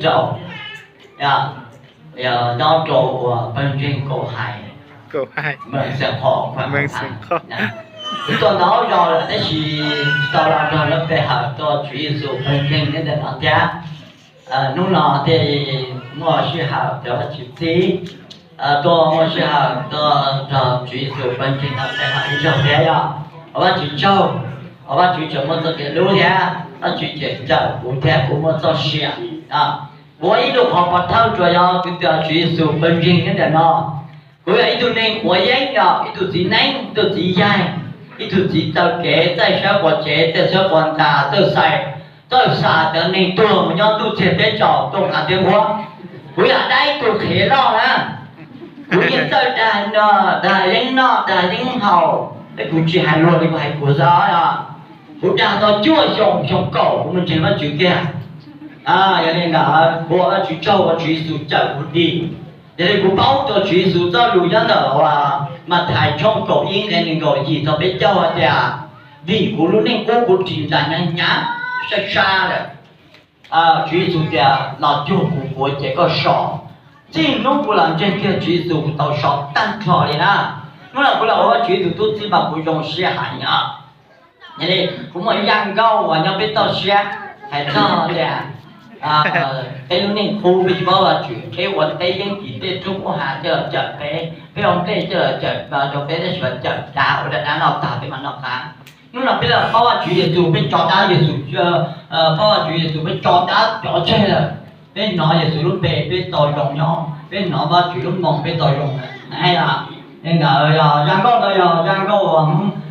rau, nyob rau uas pawg ntseeg Kaum Hais, Meej Xeem Khoj. Kuv tuaj ntau zaus lawm tab sis tsis tau los nrog lawv pe hawm rau Tswv Yexus pawg ntseeg nyob ntawm no thiab. Hnub no thiaj muaj sij hawm raws Vajtswv txib, tuaj muaj sij hawm tuaj nrog Tswv Yexus pawg ntseeg no pe hawm ib zaug thiab yom. Ua Vajtswv tsaug, ua Vajtswv tseem muaj txoj kev hlub thiab Vajtswv tseem cawm kuv thiab kuv muaj txoj sia. Kuv ua ib lub qhov pov thawj tsuas yog kuv tias Tswv Yexus pawg ntseeg nyob ntawm no. Kuv yog ib tug neeg quav yeeb, yog ib tug txiv neeb, ib tug txiv yaig, ib tug txiv taw kev txawj sawb quav tsev, txawj sawb quav ntas, txawj xais, txawj xav cov neeg tuag mus nyob ntuj txiag teb tsaus tuaj nqa thiab nquab. Kuv yog dab ib tug qhev loj na, kuv yeej txawj dag, dag yeeb noj dag yeeb haus, es kuv tsis hais luag li, kuv hais kuv xwb os. Kuv dag tau cuaj xyoo, xyoo kaum kuv mus ntseeg Vajtswv kiag. Yog li ntawd kuv ua Vajtswv tsaug uas Tswv Yexus cawm kuv dim. Yog li kuv paub tau Tswv Yexus txoj lus nyob ntawm Mathais tshooj kaum ib nqe nees nkaum yim txog peb caug hais tias, vim kuv lub neej qub kuv ris ntas hnyav hnyav sab sab lawm. Tswv Yexus tias los cuag kuv, kuv ua ces koj so. Txij hnub kuv los ntseeg kiag Tswv Yexus kuv tau so tag nrho li na. Hnub no kuv los ua Vajtswv tus tub txib mas kuv zoo siab heev os. Yog li kuv muaj ib zaj nkauj uas nyob peb toj siab hais txog tias peb lub neej qub peb tsis paub Vajtswv, peb ua teb yeeb tim tej roob ub hav coj los cawm peb, peb ua nplej coj los cawm rau peb, tab sis mas cawm dav ua dab dab noj tag peb mam noj qab. Hnub no peb los paub Vajtswv Yexus, peb tso dab Yexus, paub Vajtswv Yexus, peb tso dab cov tseg lawm. Peb hnov Yexus lub npe peb tau zoo nyob, peb hnov Vajtswv lub moo peb tau zoo lawm. Li ntawd zaj nkauj no yog zaj nkauj,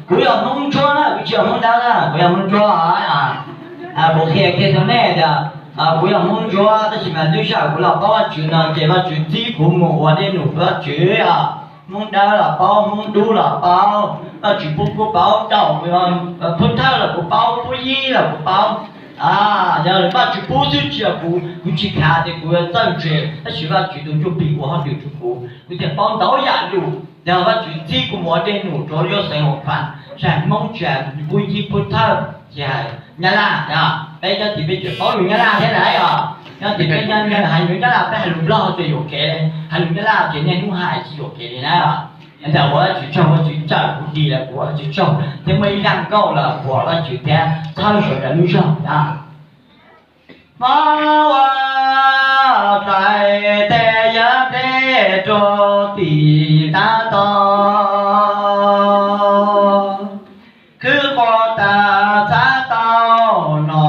kuv yog Hmoob Ntsuab na, kuv tsis yog Hmoob Dawb na, kuv yog Hmoob Ntsuab. Kuv qhia kiag rau nej tias kuv yog Hmoob Ntsuab tab sis mas lub sij hawm kuv los paub Vajtswv no ces Vajtswv txib kuv mus ua dej num rau Vajtswv os. Hmoob Dawb los paub, Hmoob Dub los paub, Vajtswv pub kuv paub tau, Pub Thawj los kuv paub, Pub Yib los kuv paub. Yog Vajtswv pub xwb tsis yog kuv, kuv tsis khav tias kuv yuav txawj ntse, tab sis Vajtswv tus Ntsuj Plig ua hauj lwm rau kuv, kuv thiaj paub ntau yam lus. Yog Vajtswv txib kuv mus ua dej num rau Yuav Xeev Huam Phas, tsis hais Hmoob, tsis hais Pub Yib, Pub Thawj, tsis hais Nyab Laj, peb nyob tim peb tseem paub lus Nyab Laj thiab lawm os. Nyob tim peb hais lus Nyab Laj, peb hais lus Nplog ces yuam kev li, hais lus Nyab Laj ces niaj hnub hais tsis yuam kev li na. Ntawm ua Vajtswv tsaug, Vajtswv cawm kuv dim lawm, kuv ua Vajtswv tsaug thiab muaj ib zaj nkauj los phuam Vajtswv thiab txhawb sawv daws lub zog na. Hmoob ua dais tej yawg dej rau tim tab tog, khwb qua tas txhab tau no.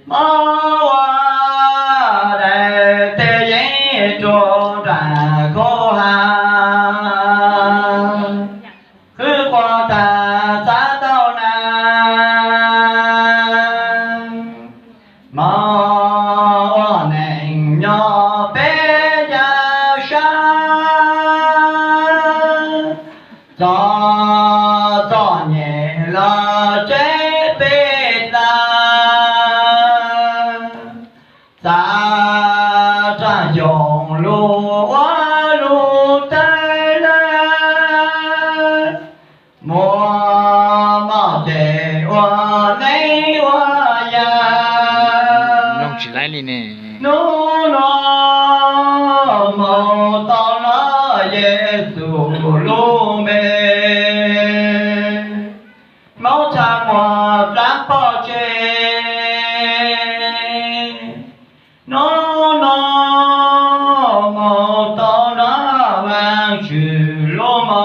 Hmoob ua dais tej yeeb rau nram khaub ha, khwb qua tas txhab tau na. Hmoob ua neej nyob peb yav sab, txom txom nyem los tseb peb dlav, txav raj xyoos lug ua lug tawg lawm, muaj moj ces ua neeb ua yaig. Hnub no mus tau hnov Yexus lub npe, Hmoob txha muag dlaab poj tseg. Hnub no mus tau hnov Vaajtswv lub moo,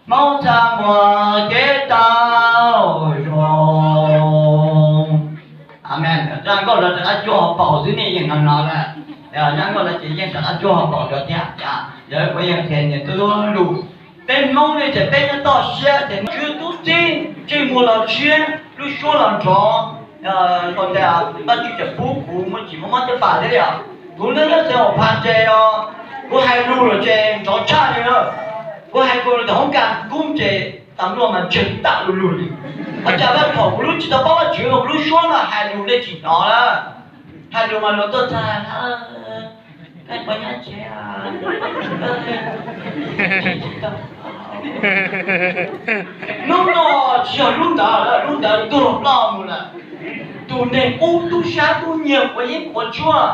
Hmoob txha muag kev tau zoo. Amees. Zaj nkauj no rov qab cuab hauv paus xwb, nej yeej hnov hnov lawm. Zaj nkauj no ces yeej rov qab cuab hauv paus rau thiab. Yog kuv yeej qhia nws tub lub lus, peb Hmoob ne ces peb nyob toj siab ces Tswv tub txib ntsej muag los tshiab, lub suab los nrov. Tau tas Vajtswv tseem pub kuv muaj tsis muaj mob caj pas thiab li os. Kuv nyob nyob txawv hauv phav ntse os, kuv hais lus los ces nrov tshaj li na. Kuv hais kuv los tom hoob kas kub ces tas luaj mas ntseeg tam lug lug li. Ua cas vaj phaum kuv lub tsis tau paub Vajtswv, kuv lub suab mas hais lus nej tsis hnov lawm. Hais lus mas luag tuaj txag, koj puas nyob tsev? Hnub no tsis yog lub ntawd lawm, lub ntawd tuag ploj mus lawm. Tus neeg qub tub sab tub nyiag quav yeeb quav tshuaj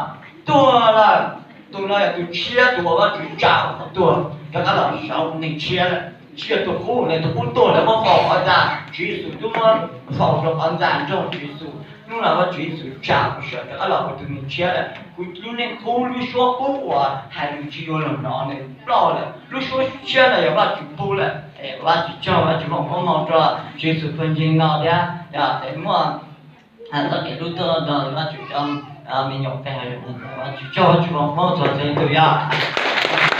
tuag lawm. Tus no yog tus tshiab, tus uas Vajtswv tsa kom tuag rov qab los saud neeg tshiab lawm. Tsis yog tus qub, tus qub tuag lawm muab faus qhov ntxa, Tswv Yexus twb muab faus rau qhov ntxa nrog Tswv Yexus. Hnub no Vajtswv Yexus tsa kuv sawv rov qab los ua tus neeg tshiab lawm. Kuv lub neej qub, lub suab qub uas hais lus tsis yuav los hnov nws ploj lawm. Lub suab tshiab no yog Vajtswv pub lawm. Vajtswv tsaug, Vajtswv foom koob hmoov rau Tswv Yexus pawg ncig no thiab es muaj txoj kev hlub tuaj nrog Vajtswv cov me nyuam peb hais lus, Vajtswv tsaug, Vajtswv foom koob hmoov txog tus yog